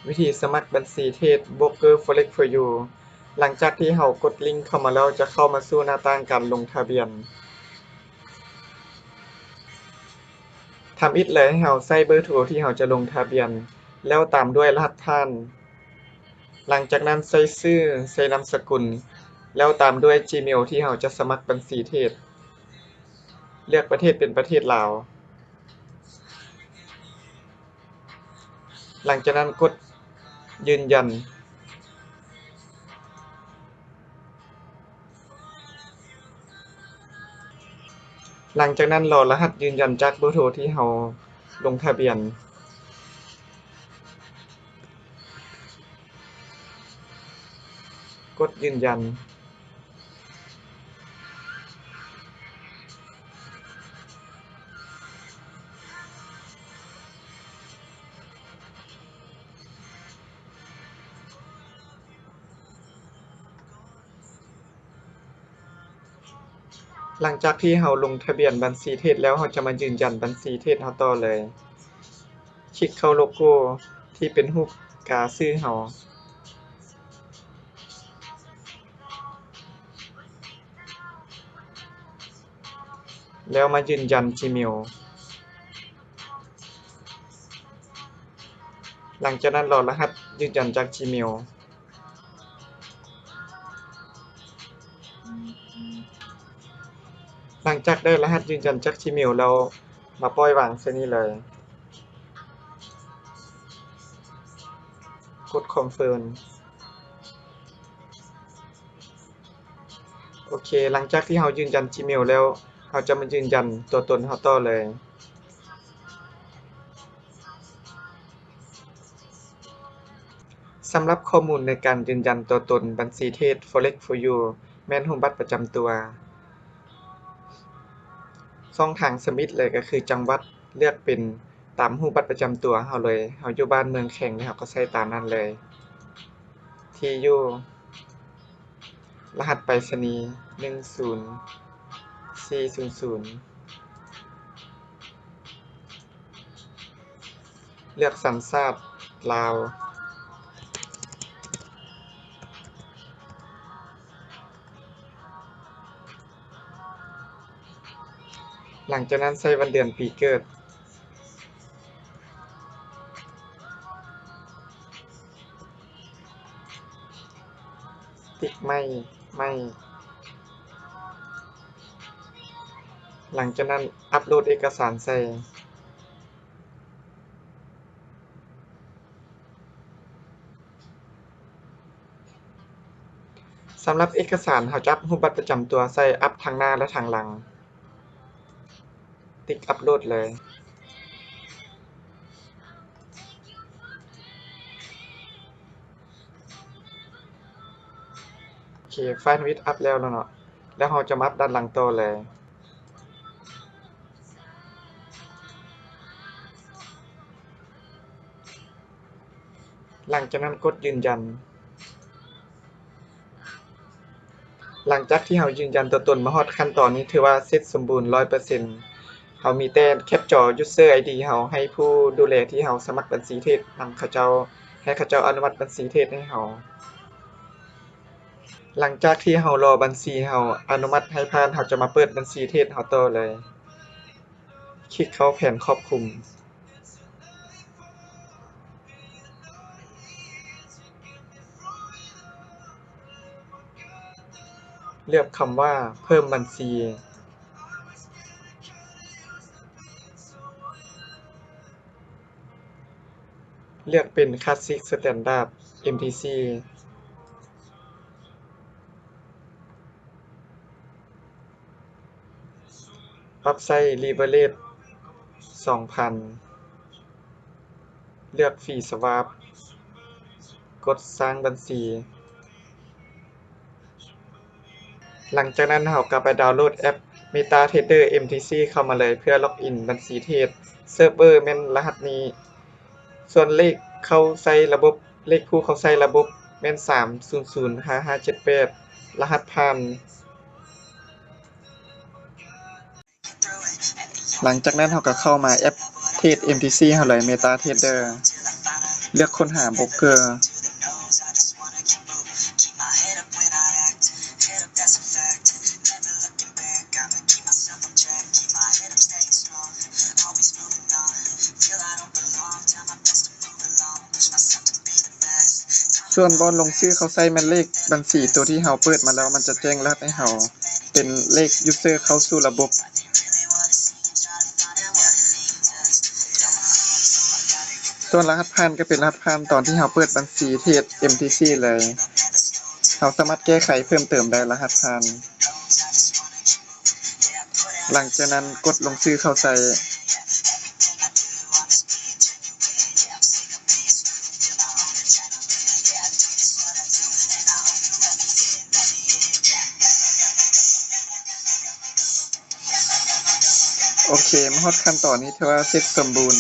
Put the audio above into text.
ວິທີສະໝັກບັນຊີເທຣດ Broker Forex for You. ຫຼັງຈາກທີ່ເຮົາກົດລິງເຂົ້າມາແລ້ວ ຈະເຂົ້າມາສູ່ໜ້າຕ່າງການລົງທະບຽນ. ທຳອິດເລີຍ ໃຫ້ເຮົາໃສ່ເບີໂທທີ່ເຮົາຈະລົງທະບຽນ ແລ້ວຕາມດ້ວຍລະຫັດຜ່ານ. ຫຼັງຈາກນັ້ນໃສ່ຊື່, ໃສ່ນາມສະກຸນ ແລ້ວຕາມດ້ວຍ Gmail ທີ່ເຮົາຈະສະໝັກບັນຊີເທຣດ. ເລືອກປະເທດເປັນປະເທດລາວ. ຫຼັງຈາກນັ້ນກົດຢືນຢັນ. ຫຼັງຈາກນັ້ນລໍລະຫັດຢືນຢັນຈາກເບີໂທທີ່ເຮົາລົງທະບຽນ. ກົດຢືນຢັນ. ຫຼັງຈາກທີ່ເຮົາລົງທະບຽນບັນຊີເທຣດແລ້ວ, ເຮົາຈະມາຢືນຢັນບັນຊີເທຣດເຮົາຕໍ່ເລີຍ. ຄລິກເຂົ້າໂລໂກ້ທີ່ເປັນຮູບກາຊື່ເຮົາ. ແລ້ວມາຢືນຢັນ Gmail. ຫຼັງຈາກນັ້ນລໍລະຫັດຢືນຢັນຈາກ Gmail. ຫຼັງຈາກໄດ້ລະຫັດຢືນຢັນຈາກ Gmail ແລ້ວ, ມາປ່ອຍວາງໃສ່ນີ້ເລີຍ. ກົດ Confirm. ໂອເຄ, ຫຼັງຈາກທີ່ເຮົາຢືນຢັນ Gmail ແລ້ວ, ເຮົາຈະມາຢືນຢັນຕົວຕົນເຮົາຕໍ່ເລີຍ. ສຳລັບຂໍ້ມູນໃນການຢືນຢັນຕົວຕົນບັນຊີເທຣດ Forex for You ແມ່ນຮູບບັດປະຈຳຕົວ. ຊ່ອງທາງທຳອິດເລີຍກໍຄືຈັງຫວັດ, ເລືອກເປັນຕາມຮູບບັດປະຈຳຕົວເຮົາເລີຍ. ເຮົາຢູ່ບ້ານເມືອງແຂວງໃດ ເຮົາກໍໃສ່ຕາມນັ້ນເລີຍ. ທີ່ຢູ່, ລະຫັດໄປສະນີ ໜຶ່ງສູນສີ່ສູນສູນ. ເລືອກສັນຊາດລາວ. ຫຼັງຈາກນັ້ນໃສ່ວັນເດືອນປີເກີດ. ຕິກໄມ້, ໄມ້. ຫຼັງຈາກນັ້ນອັບໂຫຼດເອກະສານໃສ່. ສຳລັບເອກະສານ, ເຮົາຈະອັບຮູບບັດປະຈຳຕົວໃສ່, ອັບທັງໜ້າ ແລະ ທັງຫຼັງ. ຕິກອັບໂຫຼດເລີຍ. ໂອເຄ, ໄຟລ໌ທຳອິດອັບແລ້ວເນາະ, ແລ້ວເຮົາຈະມາອັບດ້ານຫຼັງຕໍ່ເລີຍ. ຫຼັງຈາກນັ້ນກົດຢືນຢັນ. ຫຼັງຈາກທີ່ເຮົາຢືນຢັນຕົວຕົນມາຮອດຂັ້ນຕອນນີ້ ຖືວ່າເສັດສົມບູນຮ້ອຍເປີເຊັນ. ເຮົາມີແຕ່ແຄັບຈໍ user ID ເຮົາໃຫ້ຜູ້ດູແລທີ່ເຮົາສະໝັກບັນຊີເທຣດນຳເຂົາເຈົ້າ, ໃຫ້ເຂົາເຈົ້າອະນຸມັດບັນຊີເທຣດໃຫ້ເຮົາ. ຫຼັງຈາກທີ່ເຮົາລໍບັນຊີເຮົາອະນຸມັດໃຫ້ຜ່ານ, ເຮົາຈະມາເປີດບັນຊີເທຣດເຮົາຕໍ່ເລີຍ. ຄລິກເຂົ້າແຜນຄອບຄຸມ. ເລືອກຄຳວ່າເພີ່ມບັນຊີ. ເລືອກເປັນ Classic Standard MTC. ປັບໃສ່ leverage ສອງພັນ. ເລືອກ Free Swap. ກົດສ້າງບັນຊີ. ຫຼັງຈາກນັ້ນເຮົາກໍໄປດາວໂຫຼດແອັບ MetaTrader MTC ເຂົ້າມາເລີຍ ເພື່ອລັອກອິນບັນຊີເທຣດ. ເຊີບເວີແມ່ນລະຫັດນີ້. ສ່ວນເລກເຂົ້າໃສ່ລະບົບ, ເລກຜູ້ເຂົ້າໃສ່ລະບົບແມ່ນ ສາມສູນສູນຫ້າຫ້າເຈັດແປດ, ລະຫັດຜ່ານ. ຫຼັງຈາກນັ້ນເຮົາກໍເຂົ້າມາແອັບເທຣດ MTC ເຮົາເລີຍ MetaTrader. ເລືອກຄົ້ນຫາໂບຣກເກີ. ສ່ວນບ່ອນລົງຊື່ເຂົ້າໃຊ້ແມ່ນເລກບັນຊີຕົວທີ່ເຮົາເປີດມາແລ້ວ ມັນຈະແຈ້ງລະຫັດໃຫ້ເຮົາ ເປັນເລກ user ເຂົ້າສູ່ລະບົບ. ສ່ວນລະຫັດຜ່ານກໍເປັນລະຫັດຜ່ານຕອນທີ່ເຮົາເປີດບັນຊີເທຣດ ເອັມທີຊີ ເລີຍ. ເຮົາສາມາດແກ້ໄຂເພີ່ມເຕີມໄດ້ລະຫັດຜ່ານ. ຫຼັງຈາກນັ້ນກົດລົງຊື່ເຂົ້າໃຊ້. ໂອເຄ ມາຮອດຂັ້ນຕອນນີ້ ຖືວ່າເສັດສົມບູນ.